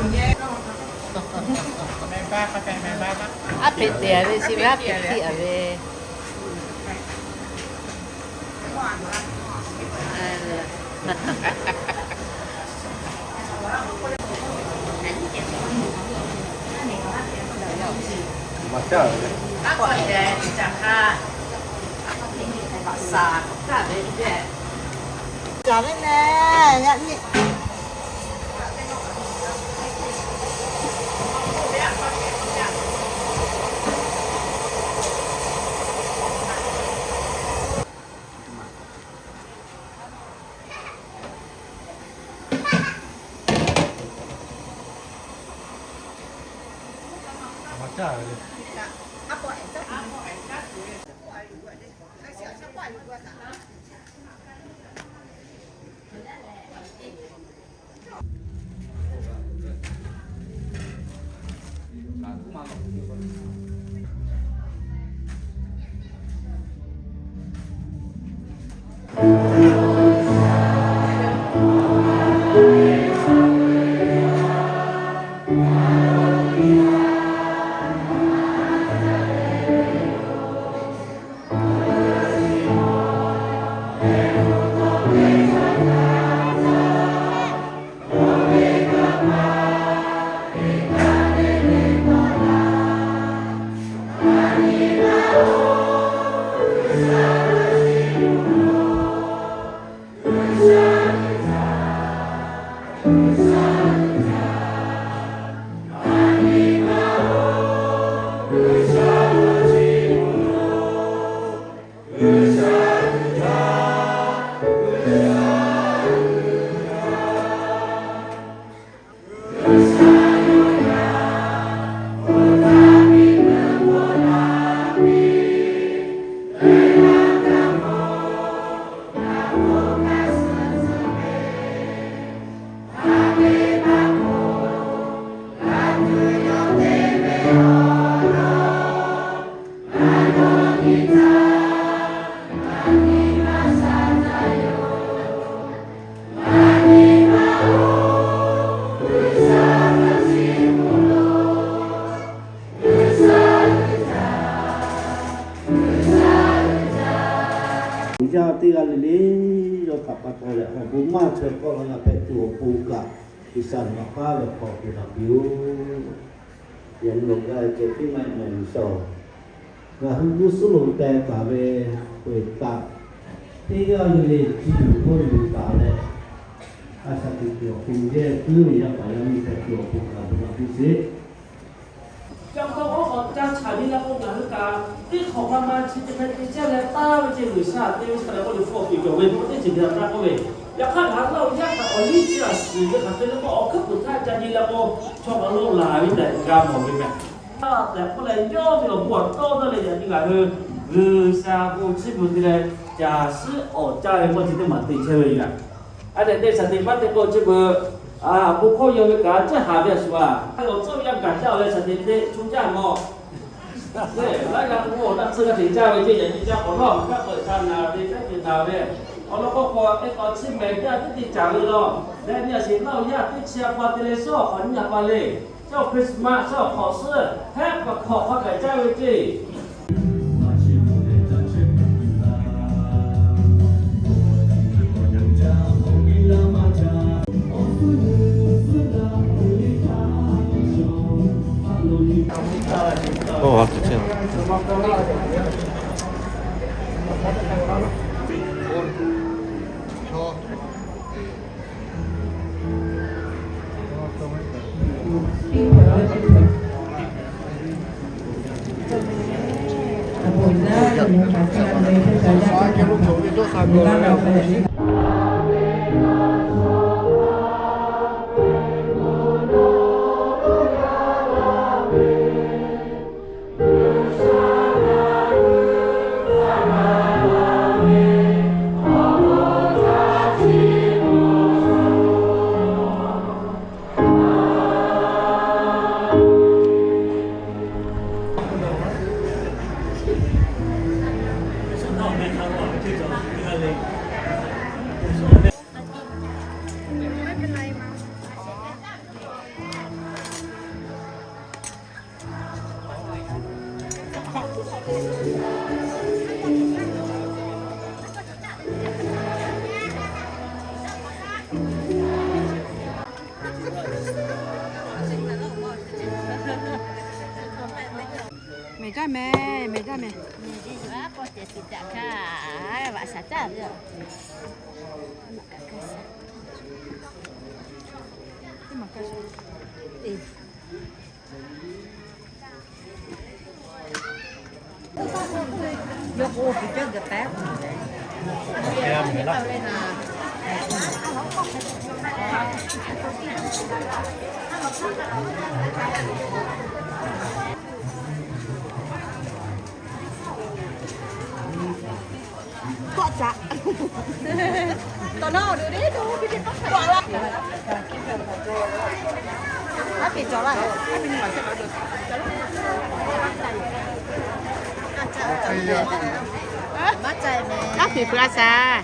Aˉ hpeꞈ te a ve chi ve, aˉ hpeꞈ htiˆ a ve. G'uiˬ sha teˇ g'aˇ le le yawˇ htaꞈ pa taw leh awˬ bon maˇ chaweh kawˆ la g'a hpehꞈ tuˬ awˬ pon kaꞈ, G'uiˬ sha maꞈ k'aˉ ve hk'aw kuˬ daꞈ piˇ-oˬ. Yaꞈ nyi awˬ g'aˇ ceh teˇ maˇ maˇ G'uiˬ sha-oˬ, ngaˬ hui g'uˇ suhˉ lo teh taˍ ve peuˬ eˬ taꞈ teˇ g'aˇ le le chi tuˬ hk'oˆ yuˬ taˍ leh, a shaꞈ teꞈ kuiˬ awˬ pon yehˇ puiˉ ve yaˇ paˍ yaˇ miˇ hpehꞈ tuˬ awˬ pon kaꞈ bon laꞈ piˇ sheˍ. Ca hk'aw k'awꞈ ca chaꞈ nyi la k'o, ngaˬ hui kaꞈ teˇ hk'awꞈ ma ma chi te hk'e te chehˇ leh taˍ ve ceh G'uiˬ sha te ve chi hk'a leh k'oˆ ve hpu awˬ piˍ cawˬ ve, teˇ ceuˬ g'a taˍ k'oˆ ve. Yaꞈ hk'aˇ, hk'aˬ hk'e laˇ-oˬ, yaˇ htaꞈ awˬ liˇ chi a suhˍ ve hk'aˬ hk'e le k'o, awˬ hkuiˉ puiˍ htaˇ ca nyi la k'o, chaw hk'aˬ lo laˬ ve tehꞈ g'a mawˬ ve meh. Hk'aˬ hk'e leh yawˇ ve awˬ bon awˬ tawˇ dawˇ leh yaꞈ nyi ngaˬ hui G'uiˬ sha bon chiˇ mvuh te leh, caˬ shiˉ awˍ caˇ ve k'oˆ chi teˇ maˬ te chehˇ ve yoˬ. A tehꞈ te shaˍ teꞈ maˇ te k'o chi beuꞈ, a bon hkawˇ yaw ve kaꞈ caˇ haˍ ve a shuˍ a, a lawˬ tcuhˇ ve yaˇ kaꞈ caˇ ve shaˍ teꞈ teꞈ chu caˇ mawˬ. Leh laˇ g'a k'o, awˬ naˆ tsuhˇ g'a teꞈ caˇ ve ceˇ, yaꞈ nyi caˇ k'awꞈ nawˉ, kaˆ k'awꞈ ca naˍ ve, kaˆ k'awꞈ naˍ ve, awˬ lawn k'o k'awꞈ teˇ k'awꞈ chi mehˍ jaˇ teˇ te caˍ ve law. Leh nyi a sheˍ laˇ-oˬ, yaˇ teˇ chi a pa te leh shawˉ awˬ hk'awꞈ nyiˇ a pa le, shawˉ Christmas shawˉ awˬ hk'awꞈ suhˉ hehˉ kaꞈ hk'awꞈ hk'a gaˬ caˇ ve ceˇ. Mehˍ jaˇ mehˍ, mehˍ jaˇ mehˍ. Aˉ peꞈ peuˬ a shaˍ. Aˉ peꞈ awˬ caˉ hpehꞈ shaˍ.